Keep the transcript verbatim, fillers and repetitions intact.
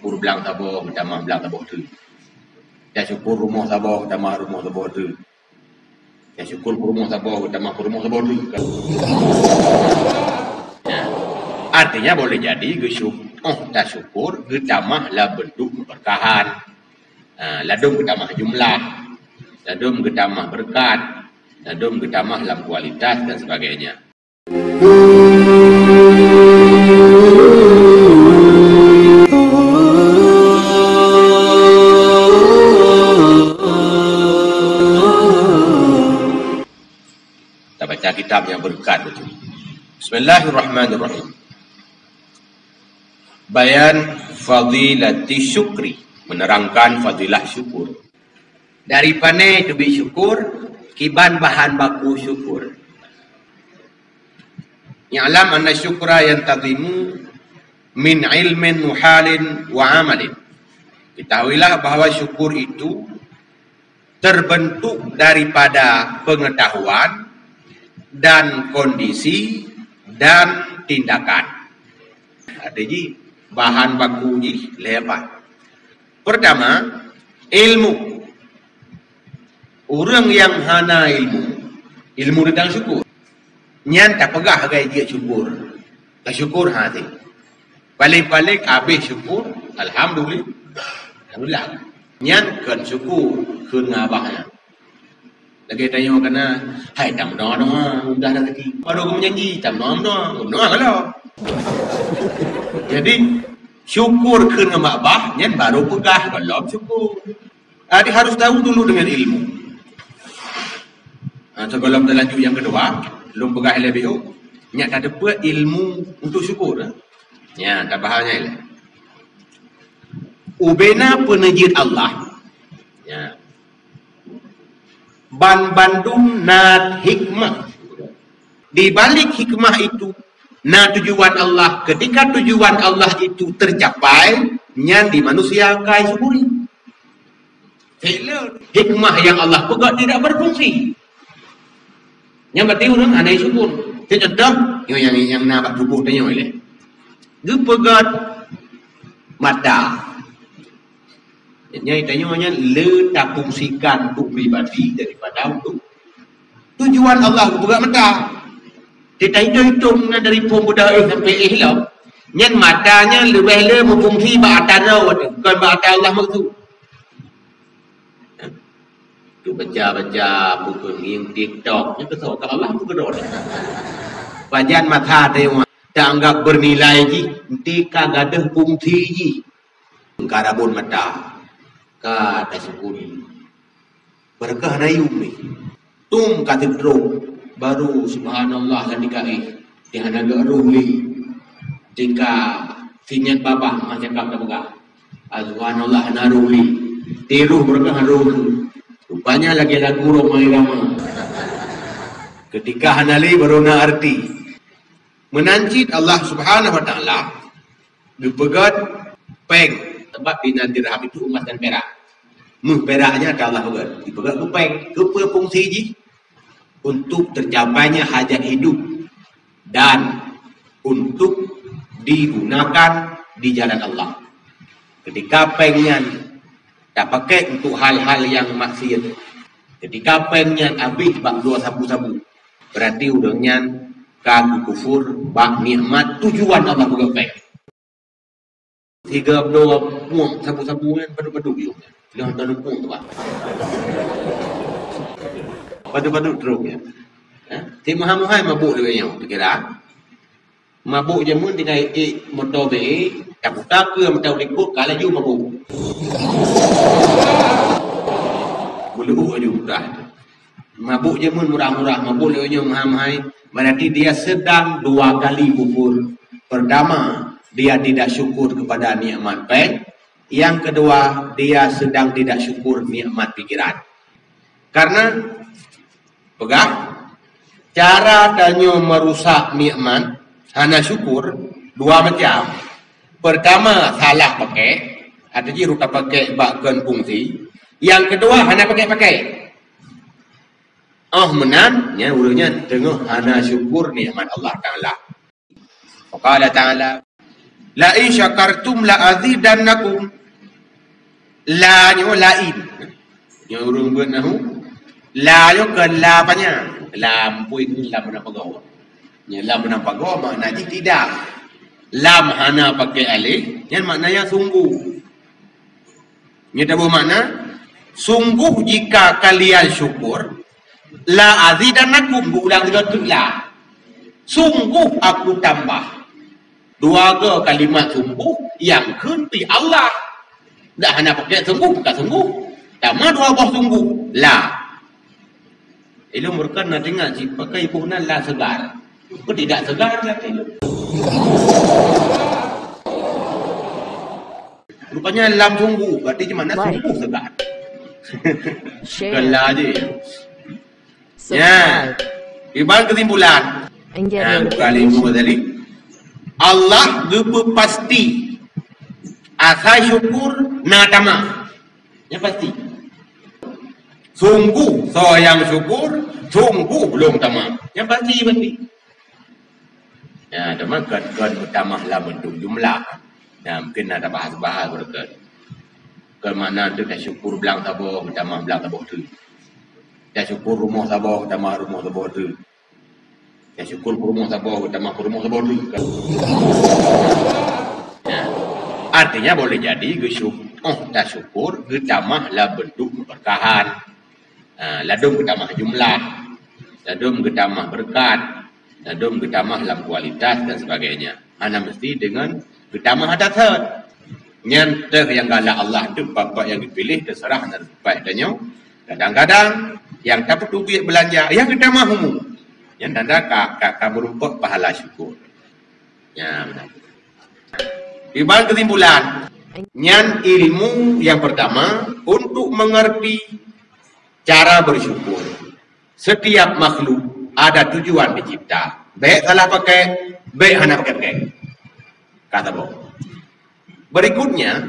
Syukur blang saboh, geutamah blang saboh teuk. Tasyukur rumoh saboh, geutamah rumoh saboh teuk. Tasyukur peurumoh saboh, geutamah peurumoh saboh teuk. Ya. Artinya boleh jadi geusyuk-, oh, tasyukur geutamah lam bentuk keberkahan. Ha, ladôm geutamah jumlah, ladôm geutamah beureukat, ladôm geutamah lam kualitas dan sebagainya. Kita baca kitab yang berkat itu. Bismillahirrahmanirrahim. Bayan fadilati syukri, menerangkan fadilah syukur. Dari pané teubiet syukur, kiban bahan baku syukur. I'lam anna syukra yantazimu min ilmin wa halin wa amalin. Ketahuilah bahwa syukur itu terbentuk daripada pengetahuan dan kondisi dan tindakan. Arti jih, bahan baku jih lhèe pat. Pertama, ilmu. Ureueng nyang hana ilmu, ilmu teuntang syukur, nyan tapeugah lagèe jeuet syukur. Tasyukur hana. Paléng-paléng abéh syukur, alhamdulillah. Alhamdulillah. Nyan kon syukur kheun ngon babah nyan. Lagèe tanyoe kana, hai tameudoa-doa, mudah rezeki. Baru geumeunyanyi, tameudoa-doa, geumeundoa kalau. Jadi, syukur kheun ngon babah, nyan baru peugah gohlom syukur. Jadi harus tahu dulu dengan ilmu. Ha, sebelum terlanjut yang kedua, lôn peugah ilèe biôh, nyak tateupeue ilmu untuk syukur. Ya, tabahas nyan ilèe. Ubena peuneujeuet Allah. Ya. Ban bandum na hikmah. Di balik hikmah itu, na tujuan Allah. Ketika tujuan Allah itu tercapai, nyan di manusia ka syukuri. Hikmah yang Allah peugah tidak berfungsi. Nyan berarti ureueng hana syukur. Contoh, nyoe nyang, nyang na bak tuboh tanyoe lé. Geupeugah mata. Nyan tanyoe nyan le tafungsikan untuk pribadi daripada untuk tujuan Allah geupeugah mata. Teuka itong-itong na dari phôn beudoh éh sampai éh lom. Nyan mata nyan leubeh le meufungsi bak ata droe, kon bak ata Allah maksud. Tu baca-baca buku ngieng TikTok, nyan keusoe ka Allah buku droe. Pajan mata teuka anggap bernilai jih, enti ka gadôh fungsi jih. Ka rabon mata, ka tasyukuri. Beureukat na yum ni. Tum ka teutrok, baru subhanallah lam tika éh. Di hana geuroh lé. Tika sinyat babah masa ka teupeugah. Subhanallah na roh lé. Tiroh beureukat roh tu. Rupanya lagèe lagu Rhoma Irama. Ketika hana lé baru na arti. Meunan cit Allah Subhanahu wa Taala geupeugah péng, sebab dinar dirham itu emas dan perak. Meuh perak nyan ata Allah peugah, dipeugah keu péng. Keupeue fungsi jih? Untuk tercapainya hajat hidup dan untuk digunakan di jalan Allah. Ketika péng nyan tapakai untuk hal-hal nyang maksiat, ketika péng nyan abéh bak bloe sabu-sabu, berarti ureueng nyan ka geukufur bak nikmat tujuan Allah peugah péng. Sigoe bloe pueng sabu-sabu nyan padub-padub yum. Lheueh tanumpuk tu, bah. Padub-padub trok nyan. Ha? Ti meuhai-meuhai mabök lagèe nyoe, pikira. Mabök jameun tinggai ék moto B E, taputa keu moto likot ka laju mabök. Meuleu'uh laju udah. Mabök jameun murah-murah, mabök lagèe nyoe meuhai-meuhai, berarti dia sedang dua kali kufur. Pertama, dia tidak syukur kepada nikmat péng. Yang kedua, dia sedang tidak syukur nikmat pikiran. Karena peugah, cara tanyoe merusak nikmat, hana syukur, dua macam. Pertama, salah pakai, arti jih rot tapakai bak kon fungsi. Yang kedua, hana pakai-pakai. Oh meunan, nyan ureueng nyan teungoh hana syukur nikmat Allah Taala. Wa qala Ta'ala, "La in syakartum la azidannakum." La nyoe lain. Nyoe ureuëng buet nahu. La nyoe kon la panyang. La ampui, la meunan pagoe. Nyoe la meunan pagoe makna jih tidak. Lam hana pakai alif, nyan maknanya sungguh. Nyoe taboh makna, "Sungguh jika kalian syukur, la azidannakum," geuulang sigoe teuk la. "Sungguh aku tambah." Dua go kalimat sungguh nyang kheun pi Allah. Dak hana pakai sungguh, bukan sungguh. Tamah dua boh sungguh. La. Ilôn meureukan na teuingat cit pakai iboh nan la segar. Kok tidak segar lagèe ilôn? Rupanya lam sungguh, berarti di mana sungguh segar. Bukan la je. Ya. Iban kesimpulan. Yang kali lima tadi. Allah geupeu pasti. Asai syukur na tamah. Yang pasti. Sungguh soe nyang syukur, sungguh lôn tamah. Yang pasti, pasti. Ya, teuma kon, kon meutamah lam bentuk jumlah. Ya, mungkin na tabahas-bahas beureukat. Kon makna tu tasyukur blang saboh, meutamah blang saboh tu. Tasyukur rumoh saboh, tamah rumoh saboh tu. Tasyukur peurumoh saboh, tamah peurumoh saboh tu. Ya. Artinya boleh jadi geusyuk-, oh, tasyukur geutamah lam bentuk keberkahan. Ha, ladôm geutamah jumlah, ladôm geutamah beureukat, ladôm geutamah lam kualitas dan sebagainya. Hana meusti deungon geutamah ata thot. Nyan teuh nyang galak Allah tu, bapak nyang geupiléh teuseurah dan seupah tanyoe. Kadang-kadang nyang tapeuteubiet beulanja, nyang geutamah umu. Nyan tanda ka, ka, ka meurumpok pahala syukur. Nyan meunan. Iban kesimpulan, nyan ilmu yang pertama untuk mengerti cara bersyukur. Setiap makhluk ada tujuan dicipta. Bèk salah pakai, bèk hana pakai-pakai. Kata boh. Berikutnya,